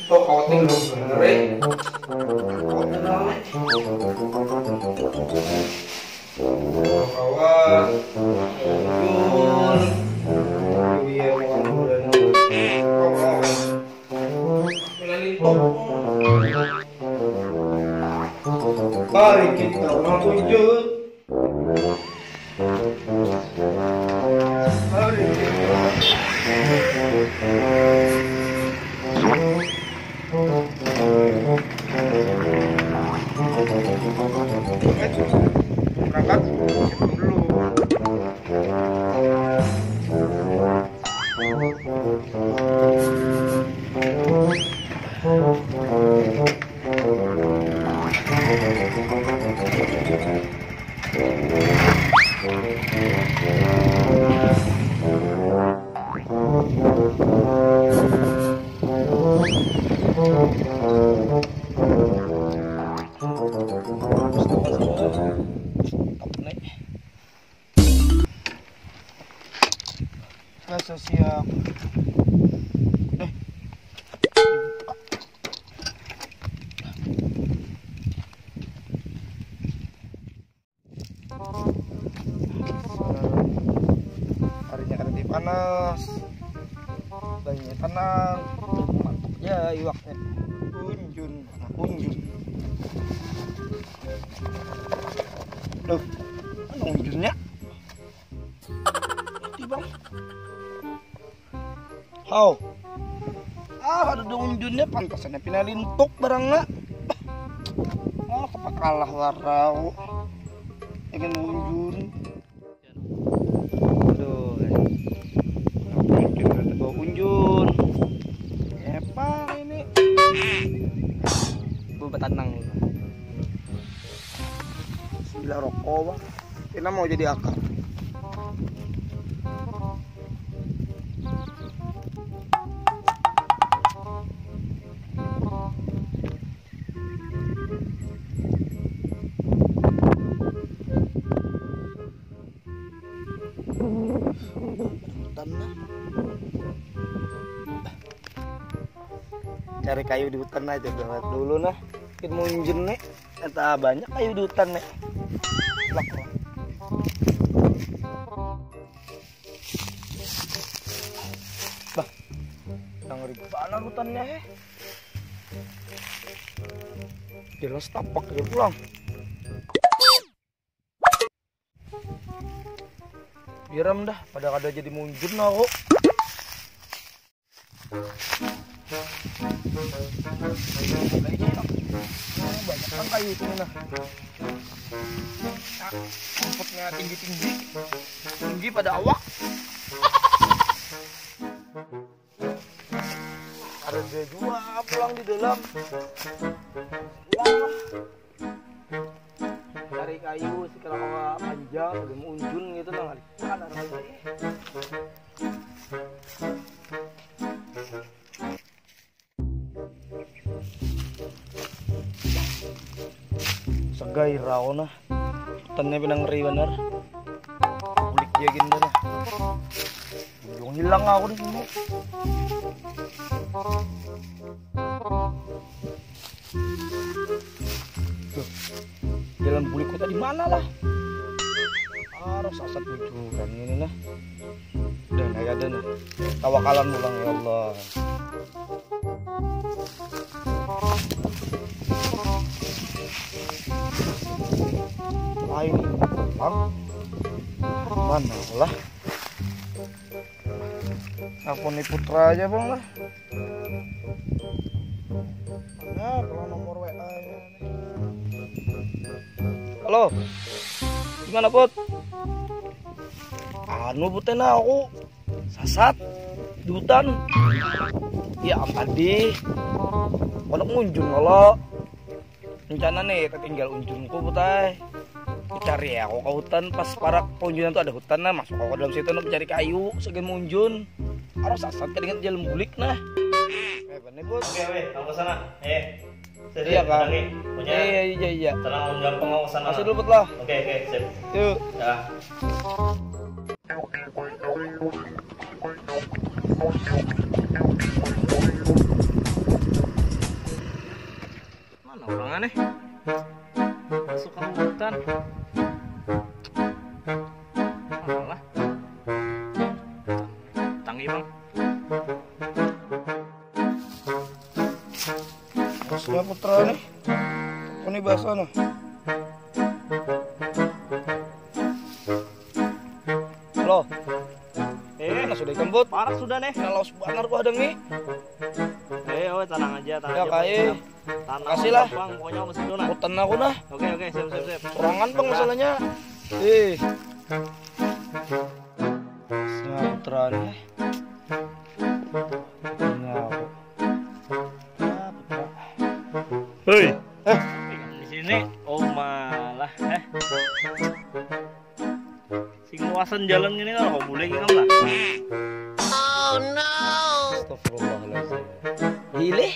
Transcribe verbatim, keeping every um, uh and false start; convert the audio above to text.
Tuh, kawatnya belum bener, eh. Kawatnya naon, eh? Kawat. Jul. Iya, makan durian. Kawat. Melalin toko. Mari kita mewujud. Mari kita. Berangkat dulu. Rasa siap. Eh. Harinya kada panas. Banyak tenang. Mantap ya iwaknya. Unjun, unjun. Duh, mana unjunnya? Mati, Bang. Hau. Ah, ada daun junnya pantasannya pina lintuk barangnya. Oh, kepakalah warau. Ingin unjun. Aduh. Unjun, ada bau unjun. Apa ini? Gue betanang. Gila rokok, Bang. Pina mau jadi akar. Hutan lah. Cari kayu di hutan aja banget dulu nah. Kita mau nih. Entah banyak kayu di hutan nih. Blak. Bah, yang ngeri banar hutannya, eh. Jelas tapak aja pulang. Biram dah, pada kada jadi munjun aku. Banyak kan kayu itu nah. Nah, rumputnya tinggi-tinggi. Tinggi pada awak. Ada dia juga pulang di dalam. Pulang lah. Cari kayu sekira kawa panjang, sebelum unjun gitu nah. Ada lagi. Segai rau nah. Hutannya pinang ngeri banar. Bulik dia gin dah. Ujung hilang aku di sini. Tuh. Jalan bulik kota di mana lah? Harus asap bujuran ini nah. Udah naik ada nih. Tawakalan pulang ya Allah. Lain bang. Mana lah? Aku nih putra aja bang lah. Mana kalau nomor W A-nya? Halo. Gimana, Put? Anu, Put, nah, aku sasat di hutan. Ya ampun deh. Anak munjun kalau rencana nih, tertinggal unjunku, Putai. Cari ya, aku ke hutan, pas parak pengunjunan tuh ada hutan, nah, masuk aku ke dalam situ, nak mencari kayu, segan munjun. Harus sasat, kadingat jalan bulik, nah. Eh, bener, Bos. Oke, weh, aku sana. Eh, iya, Kang. Iya, iya, iya, iya. Tenang, gampang aku sana. Masuk dulu, Put, lah. Oke, oke, sip. Yuk. Ya. Mana orang aneh? Masuk ke hutan. Alah. Tangi, Bang. Sudah putra nih. Ini bahasa nih. Halo. Eh, nah, sudah ikembut. Parak sudah nih. Nah, laus banar ku hadang nih. Eh, oh, tenang aja, tenang ya, aja. Kai. Tenang, makasih lah. Bang, pokoknya aku situ nah. Hutan aku nah. Oke, oke, siap, siap, siap. Kurangan, Bang, masalahnya. Eh. Setengah putraan ya. Setengah aku. Hei. Eh. Di sini, oh malah, eh. Sing luasan jalan gini lah, kok boleh gitu lah. Astagfirullahaladzim. Gilih.